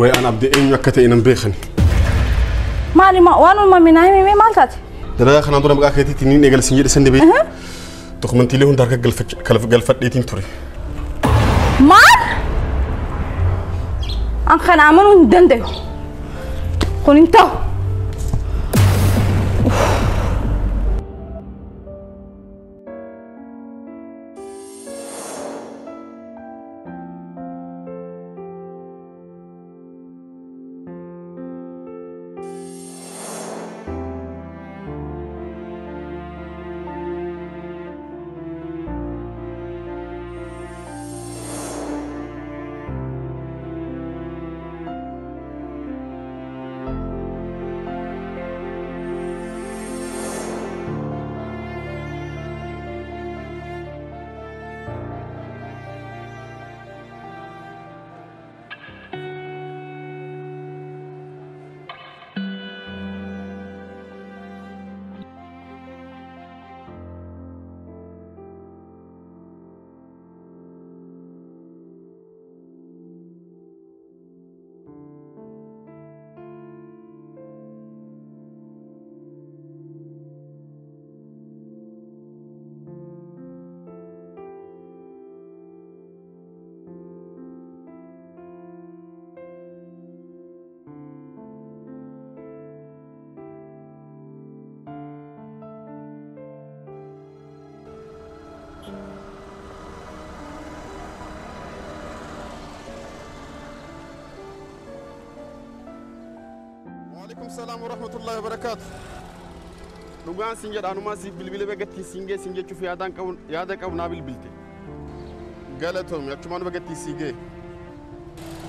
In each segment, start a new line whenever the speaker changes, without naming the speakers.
Way an abdii eenyu akka ta'e nan beekani.
Maali waan uumame naa himee maal taate?
Dalagaa kanaan dura maqaa keetiitiin niin eegale siin jedhe san dhibee. Dokumantiilee hunda harka galfadheetiin ture.
Maal? An kana amanuu hin danda'u. Kun hin ta'u.
وعليكم السلام ورحمة الله وبركاته. Dhugaan siin jedha anumaa siif bilbila bagattiin siin gee siin jechuuf yaadaan qabu yaada qabu naa bilbilte. Galatoomi achumaan bagattiin sii gee.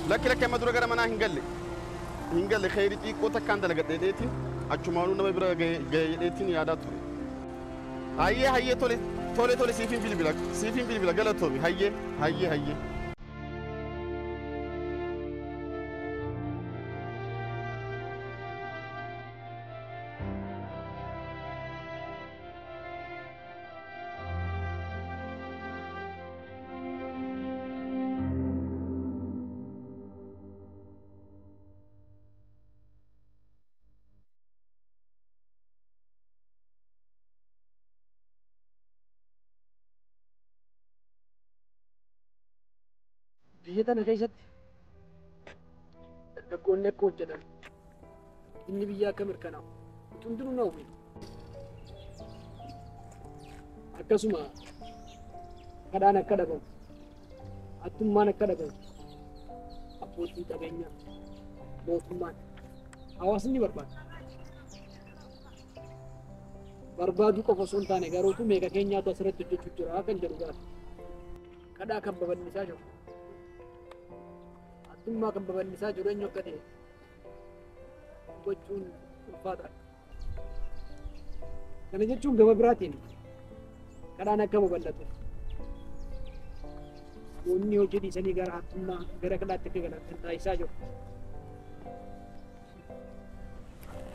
Lakki lakki amma dura gara manaa hin galle. Hin galle kheyri xiqqoo takkaan dalagadhe dheetiin achumaanuu nama bira ga'e dheetiin yaadaa ture. Hayyee hayyee tole tole tole siifin bilbila siifin bilbila galatoomi hayyee hayyee hayyee.
Biyya tana keessatti dargaggoonni akka hojjetan inni biyya akka mirkanaa'u hundinuu na hubatu. Akkasuma kadhaan akka dhabamu, hattummaan akka dhabamu, abbootiin qabeenyaa, mootummaan, hawaasni ni barbaada. Barbaaduu qofa osoo hin taane garuu meeqa keenyaatu asirratti hojjechuu jira kan jedhu gaafa. Kadhaa kan babal'isaa jiru. Hattummaa kan babal'isaa jiru eenyu akka ta'e hubachuun ulfaataadha. Kana jechuun gama biraatiin kadhaan akka babal'atu namoonni hojii dhiisanii gara hattummaa gara kadhaatti akka galan kan taasisaa jiru.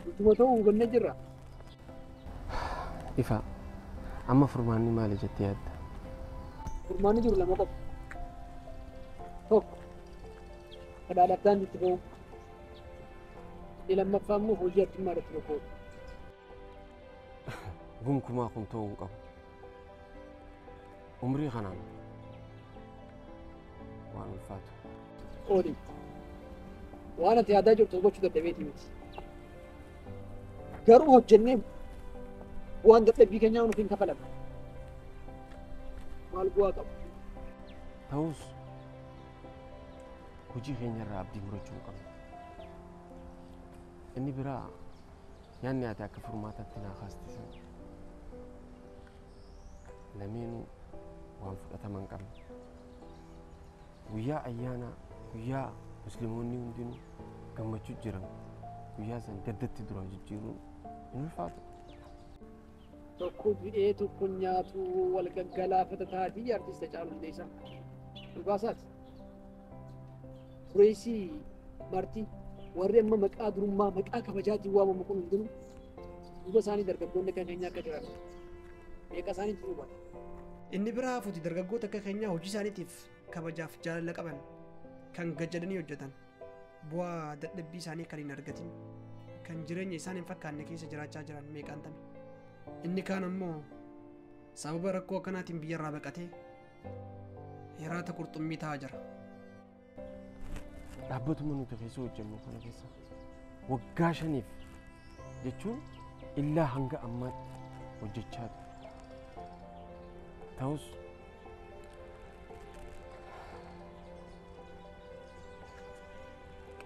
Utuma ta'uu hubannee jirra.
Ifa amma furmaanni maali jettee yaadda?
Furmaanni jiru lama qofa. Tokko kadhaadhaaf daandiitti ba'uu. Inni lammaffaa immoo hojii hattummaa irratti bobba'uu.
Gonkumaa kun ta'uu hin qabu. Umrii kanaan waan ulfaatu.
Ooli. Waan ati yaadaa jirtu gochuu dadhabeetii miti. Garuu hojjennee bu'aan dadhabbii keenyaa nuuf hin kafalamne. Maal bu'aa qabu?
Ta'us hojii keenya irraa abdii murachuu hin qabnu. Inni biraa yaadni ati akka furmaataatti naa kaastisan lameenuu waan fudhatama hin qabne. Guyyaa ayyaanaa guyyaa musliimoonni hundinuu gammachuu jiran guyyaa san gaddatti dura jijjiiruun hin ulfaatu.
Tokko du'ee tokko nyaatu wal gaggalaafata taatii artist Haacaaluu Hundeessaa. Dhugaasaati. Dureessi Martii warri amma maqaa durummaa maqaa kabajaatiin waamamu kun hundinuu duuba isaanii dargaggoonni akka keenyaa akka jiran meeqa isaaniitu hubata. Inni biraa hafuuti dargaggoota akka keenyaa hojii isaaniitiif kabajaaf jaalala qaban kan gajjadanii hojjetan
Bu'aa dadhabbii isaanii kan hin argatin kan jireenya isaan hin fakkaanne keessa jiraachaa jiran meeqaan tame. Inni kaan ammoo sababa rakkoo akkanaatiin biyyarraa baqatee hiraata qurxummii ta'aa jira.
Dhaabbatuma nuti keessa hojjennu kana keessa waggaa 5 jechuun illaa hanga ammaatti hojjechaa ture. Ta'us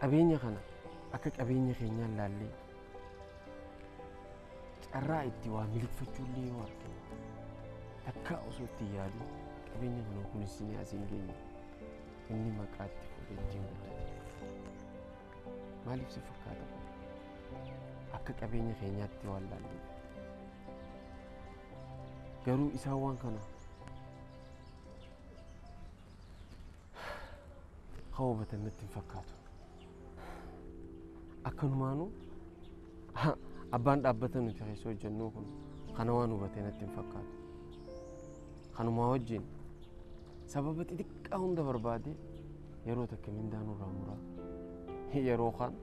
qabeenya kana akka qabeenya keenyaan laallee carraa itti waa miliqfachuullee yoo argine takka osoo itti yaadin qabeenya kana kunis ni asiin geenye inni maqaa itti fuudhee ittiin guddate. Maaliif si fakkaata kun? Akka qabeenya keenyaatti waan laallee. Garuu isaan waan kana hawwatan natti hin fakkaatu. Akkanumaanuu abbaan dhaabbata nuti keessa hojjennu kun kana waan hubatee natti hin fakkaatu. Kanumaa wajjin sababa xixiqqaa hunda barbaade yeroo takka mindaa nurraa muraa yeroo kaan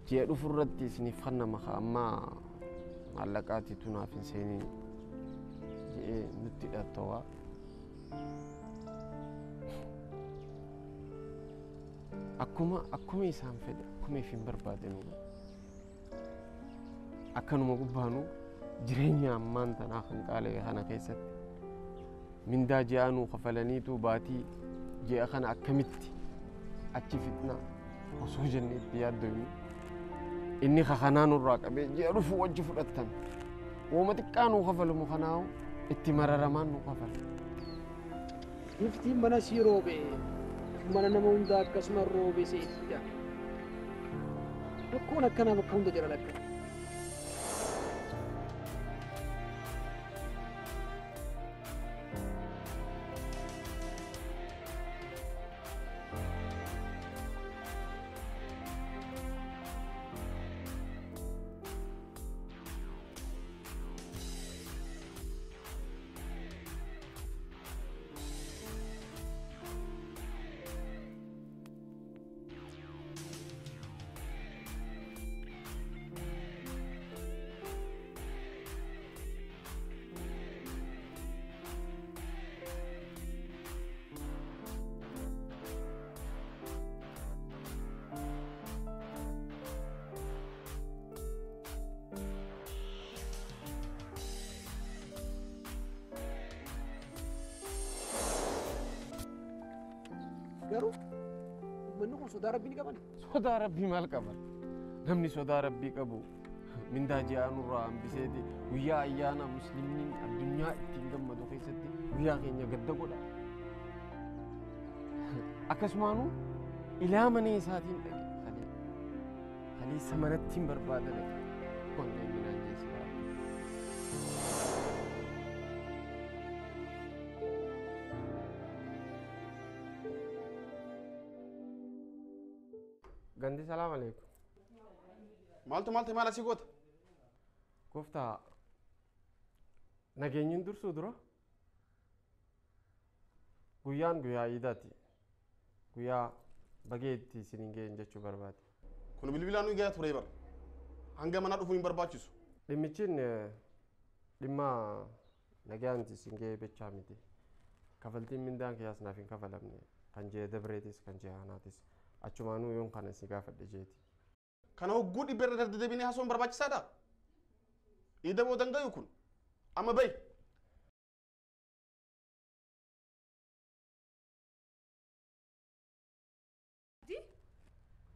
ji'a dhufu irratti isiniif kennama ammaa maallaqaatiitu naaf hin seeniin jedhee nutti dhattawaa. Akkuma isaan fedhe akkuma ifiin barbaadanu akkanuma gubbaanuu jireenya ammaan tanaa kan qaala'e kana keessatti mindaa ji'aa nuu kafalaniitu baatii ji'a kana akkamitti achi fixna osoo jennee itti yaaddoynu inni kakanaa nurraa qabee ji'a dhufu wajji fudhattan wooma xiqqaa nuu kafalamu kanaahu itti mararamaan nuu kafala.
Miftiin mana sii roobe mana nama hundaa akkasuma roobe seetidha. Rakkoon akkanaa bakka hunda jira lakka. Garuu uummanni kun sodaa rabbii ni qaban.
Sodaa rabbii maal qaban? Namni sodaa rabbii qabu mindaa ji'aa nurraa hambiseeti guyyaa ayyaana musliimni addunyaa ittiin gammadu keessatti guyyaa keenya gadda godha. Akkasumaanuu ilaa mana isaatiin dhaqe kaleessa manatti hin barbaada dhaqe qonna inni naan jeessi. Gandi salaam alaikum.
Maaltu maal asii goota?
Gooftaa nageenyiin dursuu dura guyyaan guyyaa iidaati. Guyyaa bageetti isiniin ga'een jechuu barbaade.
Kun bilbilaan nuyi gahaa ture bara. Hanga manaa dhufuu hin barbaachisu.
Dhimmichiin dhimma nagaan isin ga'ee bichaa miti. Kafaltiin mindaan kiyyaas naaf hin kafalamne. Kan jee dabreetis kan jee aanaatis. Achumaanuu yoon kana si gaafadhe jeeti.
Kana hogguu dhibba irra deddeebinee haasawuun barbaachisaadha. Iida boodan gayu kun amma bahi.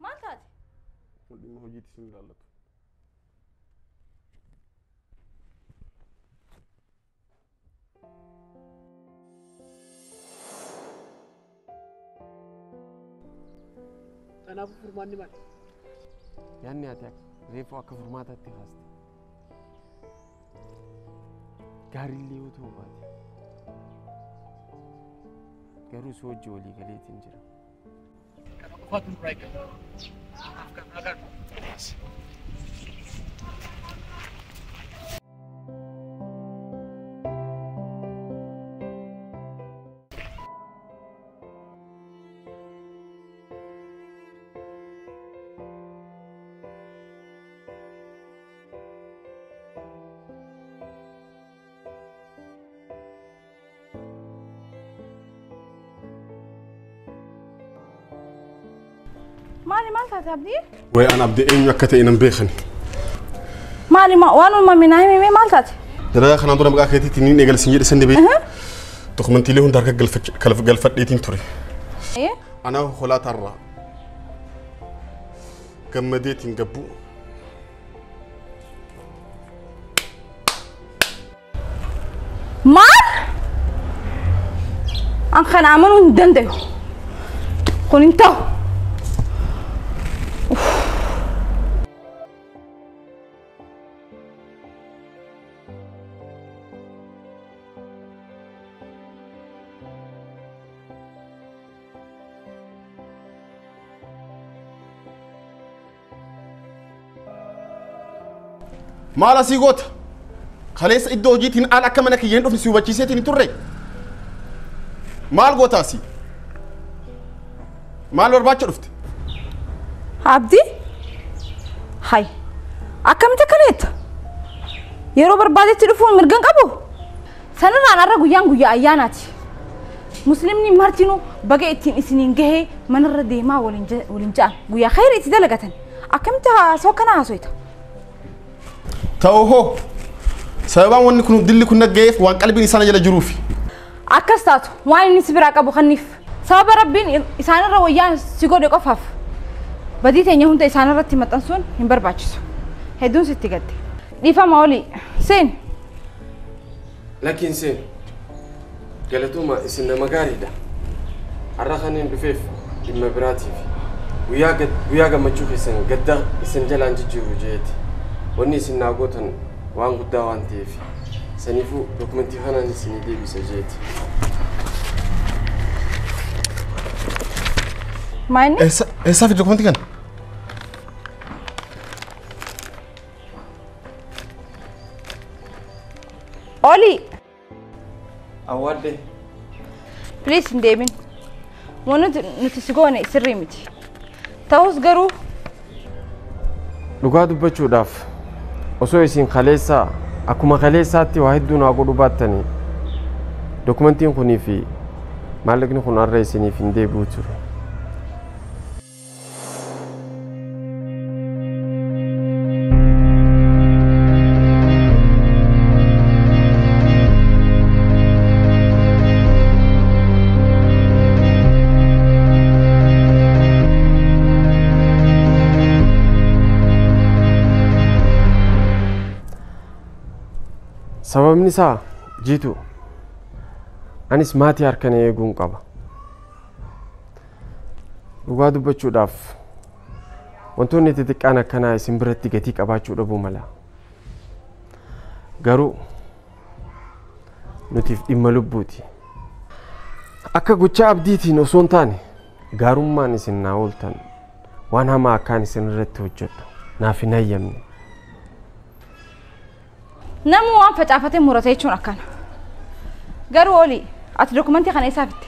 Maal taate?
Kun dhimma hojiitti isin ilaallatu.
Kanaafuu furmaanni maali?
Yaadni ati reefu akka furmaataatti kaaste. Gaariillee yoo ta'u baate garuu si wajji walii galeetiin jira.
Kana qofaatu nurraa eegama. Kanaaf kan agarru.
Maali maal taate Abdii?
Wayi an Abdii eenyu akka ta'e nan beekani.
Maali waan uumame naa himime maal taate?
Dalagaa kanaan dura maqaa keetiitiin niin eegale siin jedhe san deebi'e. Dokumantiilee hunda harka galfadheetiin ture. Anaa konkolaataa gammadeetiin gabbuu.
Maal? An kana amanuu hin danda'u. Kun hin ta'u.
Maal asii goota? Kaleessa iddoo hojiitiin al akka mana kiyyeen dhufni si hubachiiseetiin hin turre. Maal goota asii? Maal barbaacha dhufte?
Abdii? Hay. Akkamitti akkana jetta? Yeroo barbaadetti dhufuun mirga hin qabu? Sanirraan har'a guyyaan guyyaa ayyaanaati. Muslimni martinuu baga ittiin isiniin gahee manarra deemaa waliin ja'an guyyaa khayri itti dalagatan. Akkamitti haasoo kana haasoyta?
Ta'u hoo sababaan wanni kun dilli kun naggayeef waan qalbiin isaan jala jiruufi.
Akkas taatu waan inni si biraa qabu kanniif sababa rabbiin isaanirra wayyaan si godhe qofaaf badii teenya hunda isaanirratti maxxansuun hin barbaachisu. Hedduun sitti gadde. Dhiifama olii seen.
Lakkiin seen galatuma isin nama gaariidha. Har'a kan hin dhufeef dhimma biraatiif guyyaa gammachuu keessan gadda isin jalaan jijjiiru jeeti. Wanni isin naa gootan waan guddaa waan ta'eef saniifuu dokumentii kanaan isinii deebisa jeeti.
Maayini?
Eessaa fi dokumentii kana?
Olii!
Awwaadde.
Please hin deemin. Wanti nuti si goone sirrii miti. Ta'us garuu
dhugaa dubbachuudhaaf osoo isin kaleessaa akkuma kaleessaatti waa hedduu naa godhuu baattanii dokumentiin kunii fi maallaqni kun har'a isiniif hin deebi'u ture. Sababni isaa jiitu anis maatii harkan eeguun qaba. Dhugaa dubbachuudhaaf wantoonni xixiqqaan akkanaa isin biratti gatii qabaachuu dhabuu mala. Garuu nutiif dhimma lubbuuti. Akka gochaa abdiitiin osoo hin taane gaarummaan isin naa ooltan waan hamaa akkaan isin irratti hojjedhu naaf hin hayyamne.
Namni waan facaafatee murate jechuun akkana. Garuu olii ati dokumentii kana eessaa fitte?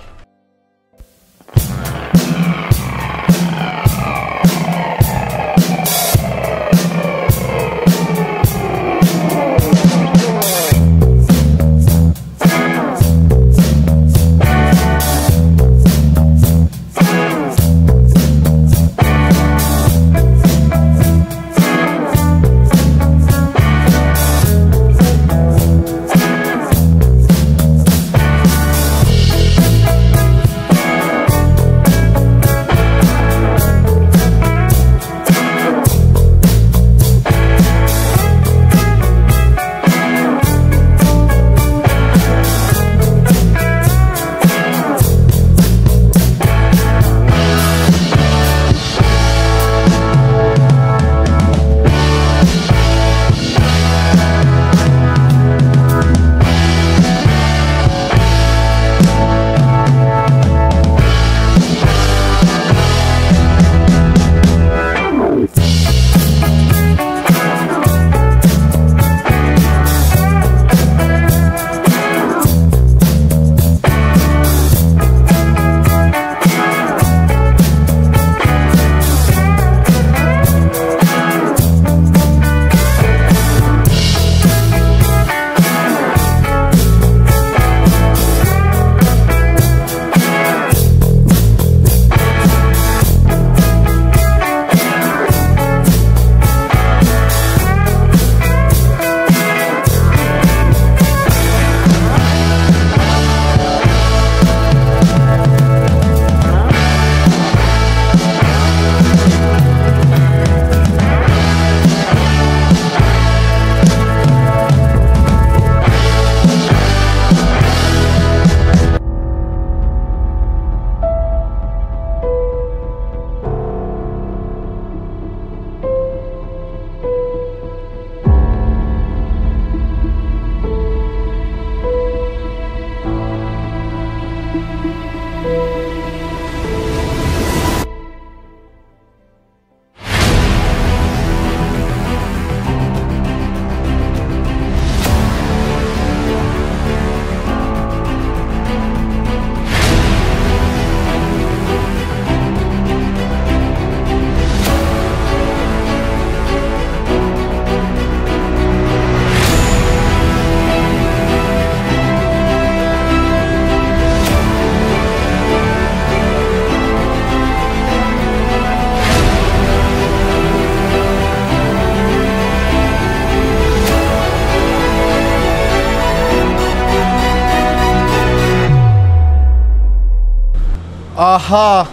Ahaa.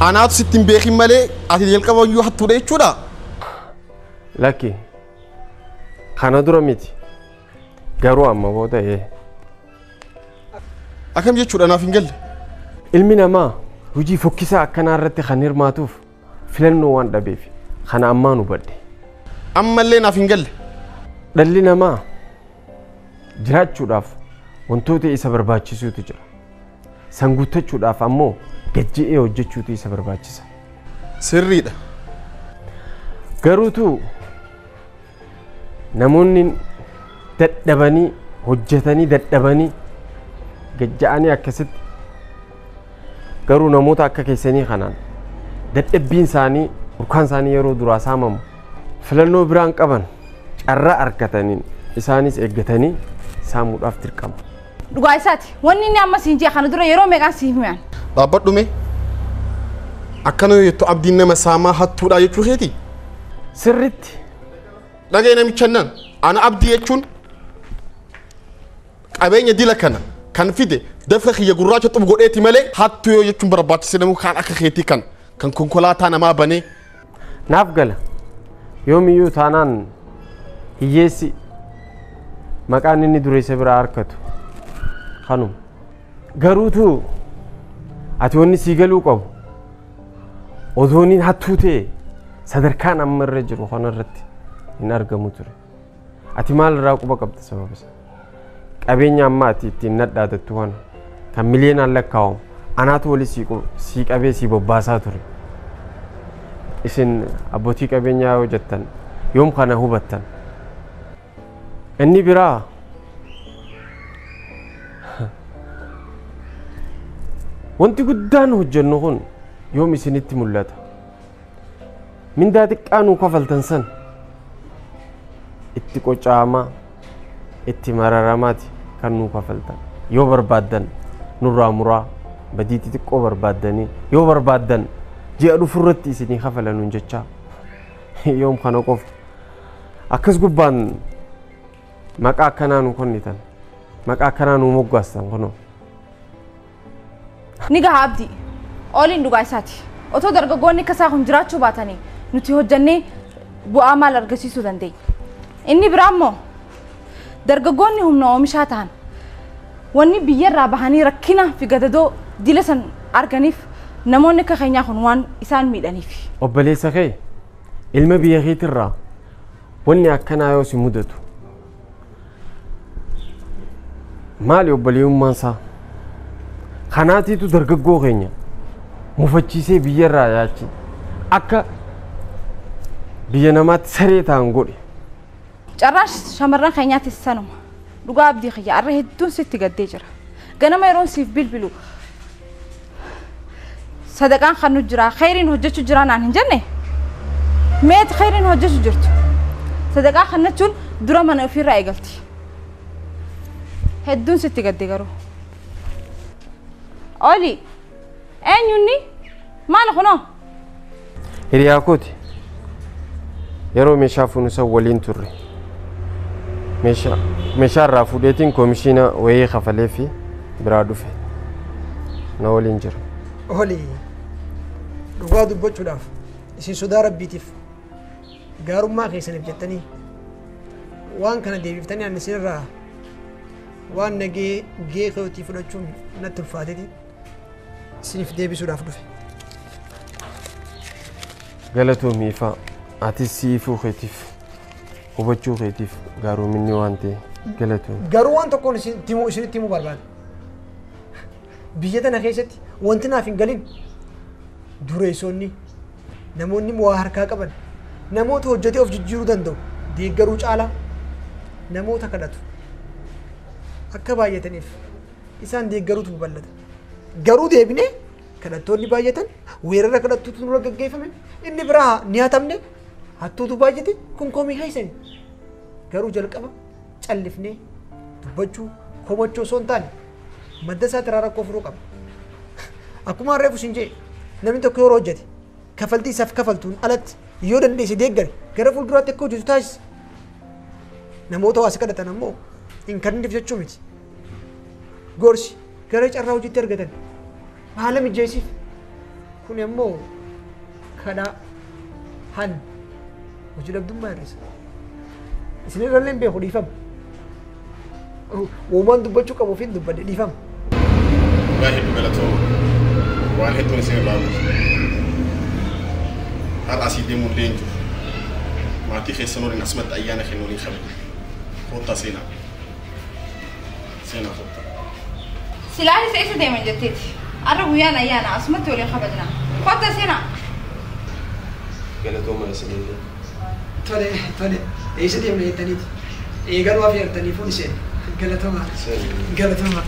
Anaatu sitti hin beekin malee ati jalqaba iyyuu hattuudha jechuudha.
Lakki kana dura miti garuu amma booda ee.
Akkam jechuudha naaf hin galle.
Ilmi namaa hojii fokkisaa akkanaa irratti kan hirmaatuuf filannoo waan dhabeef kana ammaan hubadhe.
Ammallee naaf hin galle.
Dhalli namaa jiraachuudhaaf wantoota isa barbaachisuutu jira. San guuttachuudhaaf ammoo gajji'ee hojjechuutu isa barbaachisa.
Sirriidha.
Garuutu namoonni dadhabanii hojjetanii dadhabanii gajja'anii akkasitti garuu namoota akka keessanii kanaan dadhabbiin isaanii burkaan isaanii yeroo duraa saamamu filannoo biraan qaban carraa argataniin isaanis eeggatanii saamuudhaaf dirqamu.
Dhugaa isaati. Wanni inni amma siin jee kana dura yeroo meeqaan siif himan?
Dhaabbadhu mee. Akkana jettu abdiin nama saamaa hattuudha jechuu keeti?
Sirriitti.
Dhagee namicha nan ana abdii jechuun qabeenya dila kana kan fide dafqa kiyya gurraacha xub godheeti malee hattuu yoo jechuun barbaachise namuu kan akka keetii kan kan konkolaataa namaa banee.
Naaf gala. Yoomiyyuu taanaan hiyyeessi maqaan inni dureessa biraa harkatu kanuma. Garuutu ati wanni sii galuu qabu otooniin hattuu ta'e sadarkaan amma irra jiru kanarratti hin argamu ture. Ati maal irraa quba qabda sababa isaa? Qabeenya ammaa ati ittiin nadhaadattu kana kan miliyoonaan lakkaa'amu anaatu wali sii qabee sii bobbaasaa ture. Isin abbootii qabeenyaa yoo jettan yoom kana hubattan? Inni biraa wanti guddaan hojjennu kun yoom isinitti mul'ata? Mindaa xiqqaa nuu kafaltan san itti qocaamaa itti mararamaati kan nuu kafaltan. Yoo barbaaddan nurraa muraa badii xixiqqoo barbaaddanii yoo barbaaddan ji'a dhufurratti isinii kafalanuun jechaa yoom kana qofa akkas gubbaan maqaa akkanaa nu kennitan maqaa akkanaa nu moggaastan kunoo.
Ni gaha abdii. Ooliin dhugaa isaati. Otoo dargaggoonni akka isaa kun jiraachuu baatanii nuti hojjannee bu'aa maal argisiisuu dandeenya? Inni biraa immoo dargaggoonni humna oomishaa ta'an wanni biyyarraa bahanii rakkina fi gadadoo dila san arganiif namoonni akka keenyaa kun waan isaan miidhaniif.
Obboleessa kee ilma biyya keetirraa wanni akkanaa yoo si mudatu maali obboleeyummaan isaa? Kanaatiitu dargaggoo keenya mufachiisee biyyarraa yaachi akka biyya namaatti saree ta'an godhe.
Carraan shamarran keenyaattis sanuma. Dhugaa abdii kiyya arra hedduun sitti gaddee jira. Ganama yeroon siif bilbilu sadaqaan kan nu jira khayriin hojjechuu jira naan hin jenne meet khayriin hojjechuu jirtu. Sadaqaa kannachuun dura mana ofiirraa eegalti. Hedduun sitti gadde garuu. Oli eenyunni maal kunoo?
Hiriyaa kooti. Yeroo meeshaa fuunu san waliin turre. Meeshaa irraa fuudheetiin koomishiina wayii kafalee fi biraa dhufe. Na waliin jira.
Oli dhugaa dubbachuudhaaf isin sodaa rabbiitiif gaarummaa keessaniif jettanii waan kana deebiftanii ani isinirraa waan nagee gee keetii fudhachuun natti ulfaateeti isiniif deebisuudhaaf dhufe.
Galatoomii ifaa atis siifuu keetiif hubachuu keetiif gaaroominni waan ta'e galatoomii.
Garuu waan tokkoon isinitti himuu barbaada. Biyya tana keessatti wanti naaf hin galin dureessonni namoonni waa harkaa qaban namoota hojjetee of jijjiiruu danda'u deeggaruu caalaa namoota kadhatu akka baay'ataniif isaan deeggaruutu babal'ata. Garuu deebinee kadhattoonni baay'atan weerara kadhattuutu nurra gaggeeffame inni biraa ni hatamne hattuutu baay'ate kun komii keessani. Garuu jalqaba callifnee dubbachuu komachuu osoo hin taane madda isaatti rakkoo furuu qaba. Akkuma reefu siin jee namni tokko yeroo hojjete kafaltii isaaf kafaltuun alatti yoo dandeesse deeggare gara fuulduraatti akka hojjetu taasisa. Namoota waa si kadhatan ammoo hin kenniif jechuu miti. Gorsi gara carraa hojiitti argatan Haala mijeessiif. Kun immoo kadhaa han hojii dhabdummaa hir'isa. Isin irrallee hin beeku dhiifama. Uumaan dubbachuu qabu ofiin dubbadhe dhiifama.
Dhugaa hedduu galatooma. Waan hedduun isin irraa buusu. Har'a asii deemuun illee hin jiru. Maatii keessan waliin asumatti ayyaana keenya waliin kabajna. Kottaa seenaa. Seenaa kottaa.
Silaanis eessa deeman jetteeti? Har'a guyyaan ayyaana asumatti waliin kabajna. Kottaa seenaa.
Galatooma isinillee.
Tole tole eessa deemna jettaniiti. Eegaluu afeertanii fuun isheen. Galatooma. Galatooma.